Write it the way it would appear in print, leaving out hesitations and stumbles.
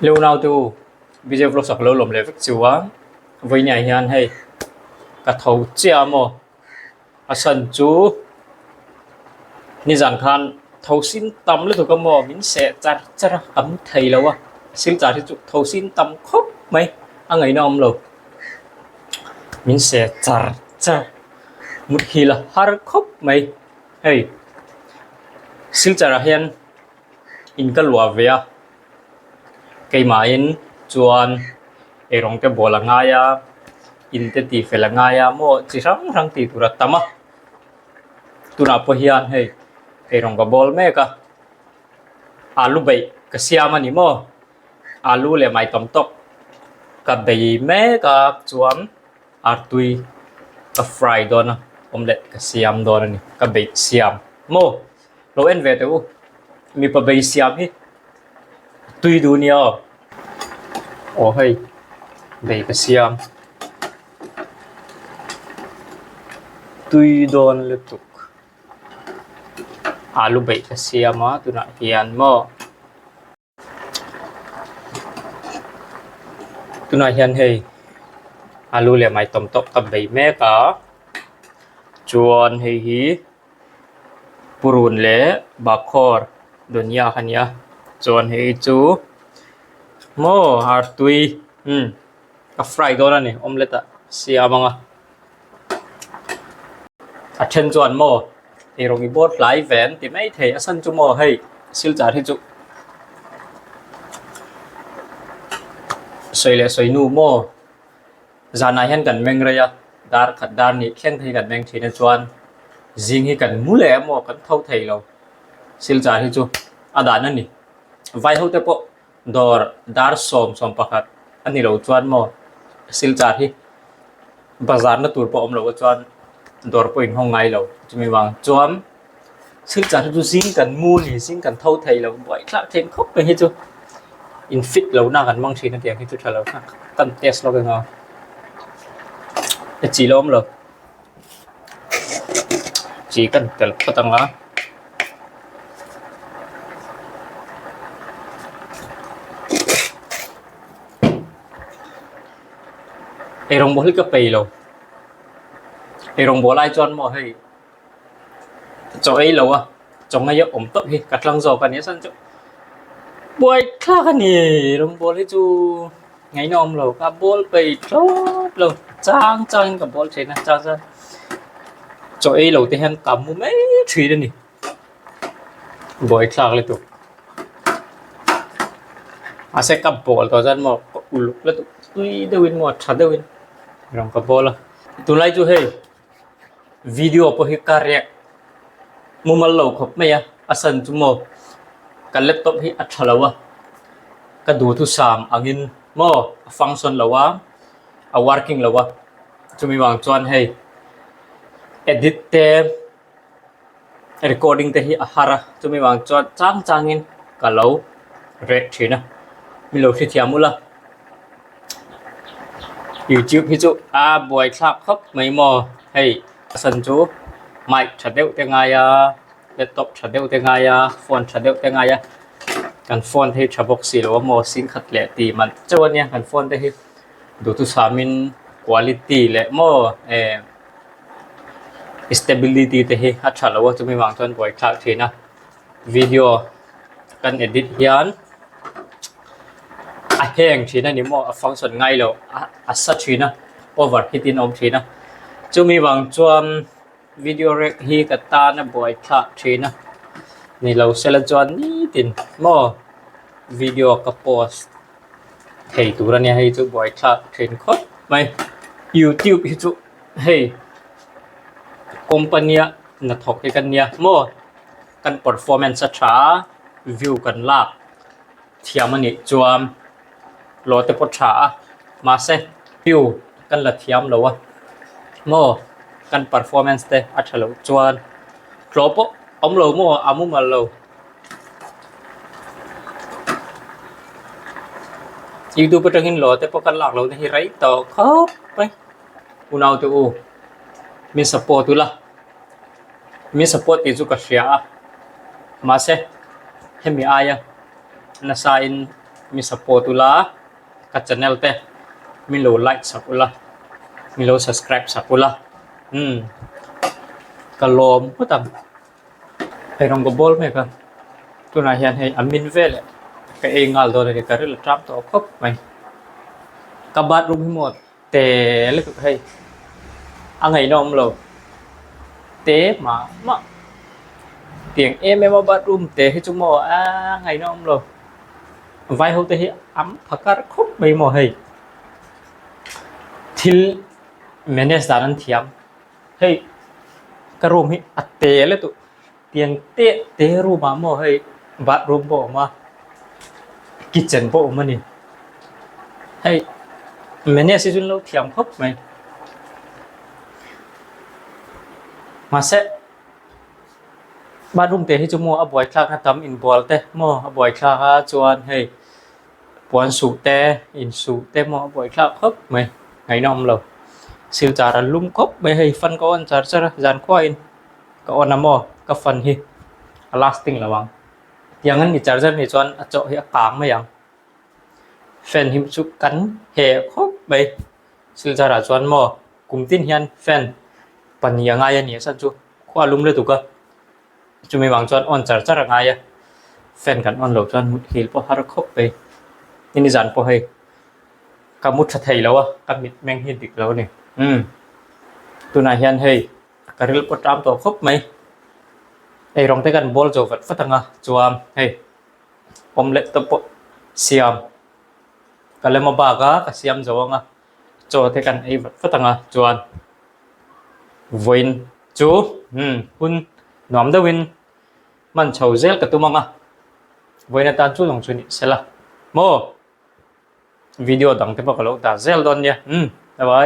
Leu naute u Vijay vlogs ah ka lo lawm leh vek chu a vawiin ah hian hei ka tho chiah a maw a chhan chu nizan khan tho sin tam lutuk a maw min seh char char a ka mu thei lo a silchar hi chu tho sin tam khawp mai a ngaihna awm lo min seh char char muthilh a har khawp mai hei silchar ah hian in ka luah ve a keimahin chuan eirawng te bawl a ngai a in te tih fel a ngai a maw chi hrang hrang tih tur a tam a tunah pawh hian hei eirawng ka bawl mek a alu beih ka siam a ni maw alu leh mai tam tawk ka bei mek a chuan artui ka fry dawn a omelette ka siam dawn a ni ka beih siam maw. Lo en ve teh u, mipa bei siam hi tui duh nia aw. Aw hei bei ka siam tui dawn lutuk alu beih ka siam a tunah hian maw. Tunah hian hei alu leh mai tawm tawk ka bei mek a chuan hei hi purun leh bahkhawr dunia kha a ni a chuan hei chu maw artui umm ka fry dawn a ni omelette ah siam ang a. A then chuan maw eirawng i bawr hlai ve an ti mai thei a chhan chu maw hei silchar hi chu sawi leh sawi nu maw zanah hian kan meng rei a dar khat dar nih thleng te hi kan meng thin a chuan zing hi kan mu leh emaw kan tho thei lo silchar hi chu a dan a ni vai ho te pawh dawr dar 11 a ni lo chuan maw silchar hi bazar na tur pawh a awm loh chuan dawr pawh inhawng ngai lo chumi vang chuan silchar hi chu zing kan mu a ni zing kan tho thei lo buai thlak thin khawp mai hi chu in fit lo na kan hmang thin a tiang hi chu tha lo kan test lawk eng a chi la awm lo. Chi kan tel phawt ang a. Eirawng bawl hi ka pei lo. Eirawng bawl ai chuan maw hei chaw ei lo a chaw ngei a awm tawp hi ka tlang zawk a nia chuan chu buai thlak a ni eirawng bawl hi chu. Ngaihna awm lo ka bawl peih thlawp lo chang chang in ka bawl thin a chang chuan chaw ei lo te hian ka mu mai thin a ni buaithlak lutuk mahse ka bawl tawh chuan maw ka uluk lutuk tui deuhin maw tha deuhin rawng ka bawl a tunlai chu hei video pawh hi ka riak mumal lo khawp mai a a san chu maw ka laptop hi a tha lo a ka duhthusam angin maw a function lo a a working lo a chumi vang chuan hei edit te recording te hi a har a chumi vang chuan chang changin ka lo reh thin a mi lo hrethiam ula youtube hi chu a buaithlak khawp mai maw hei a san chu mic tha deuh te ngai a laptop tha deuh te ngai a phone tha deuh te ngai a kan phone te hi tha bawk si lo a maw singkhat leh tih man chauh a nia kan phone te hi duhthusam in quality leh maw eh stability te hi a tha lo a chumi vang chuan buaithlak thin a video kan edit hian a heng thin a ni maw a function ngai lo a sa thin a over hit in a awm thin a chumi vang chuan video rek hi ka tan a buaithlak thin a ni lo sela chuan nitin maw video ka post thei tur a nia hei chu buaithlak thin khawp mai youtube hi chu hei company a hnathawk hi ka nia maw kan performance a tha a view kan lak thiam a nih chuan hlawh te pawh tha a mahse view kan la thiam lo a maw kan performance te a tha loh chuan hlawh pawh awm lo maw a mumal lo. Youtube atangin hlawh te pawh kan lak loh na hi rei tawh khawp mai unaute u min support ula min support tih chu ka hria a mahse hemi aia nasa in. Mi support ula ka channel te min lo like sak ula min lo subscribe sak ula umm ka lawm ngawt ang hei rawng ka bawl mek a tunah hian hei a min veleh ka ei nghal dawn a ni ka ril a ṭam tawh khawp mai ka bathroom hi maw te lutuk hei a ngaihna awm lo te mah mah tiang em em a bathroom te hi chu maw a ngaihna awm lo vai ho te hi an phakar khawp mai maw hei thil manage dan an thiam hei ka room hi a te lutuk tiang te te room ah maw hei bathroom pawh a awm a kitchen pawh a awm a ni hei manage hi chu an lo thiam khawp mai mahse bathroom te hi chu maw a buaithlak na tam inbual te maw a buaithlak a chuan hei puan suh te insuh te maw a buaithlak khawp mai ngaihna awm lo silchar an lum khawp mai hei fan ka on char char a zan khuain. Ka on a maw? Ka fan hi a lasting lo ang. Tiang an ni charger nih chuan a chawh hi a kang mai ang. Fan hi chu kan heh khawp mai. Silchar ah chuan maw kum tin hian fan pahnih a ngai a ni a chhan chu khua lum lutuk a. Chumi vang chuan on char char a ngai a. Fan kan on loh chuan mut hil pawh har khawp mai. Nizan pawh hei. Ka mu tha thei lo a, ka mit meng hi dik lo a ni. Umm tunah hian hei. Ka ril pawh ṭam tawh khawp mai. Ei rawng te kan bawl zo vat vat ang a, chuan hei omelette te pawh siam ka lem a bak a, ka siam zo ang a, chaw te kan ei vat vat ang a, chuan vawiin chu umm hun nuam deuhin hman chho zel ka tum ang a, vawiin atan chu lawng chu ni sela maw video dang te pawh ka lo dah zel dawn nia umm bye bye.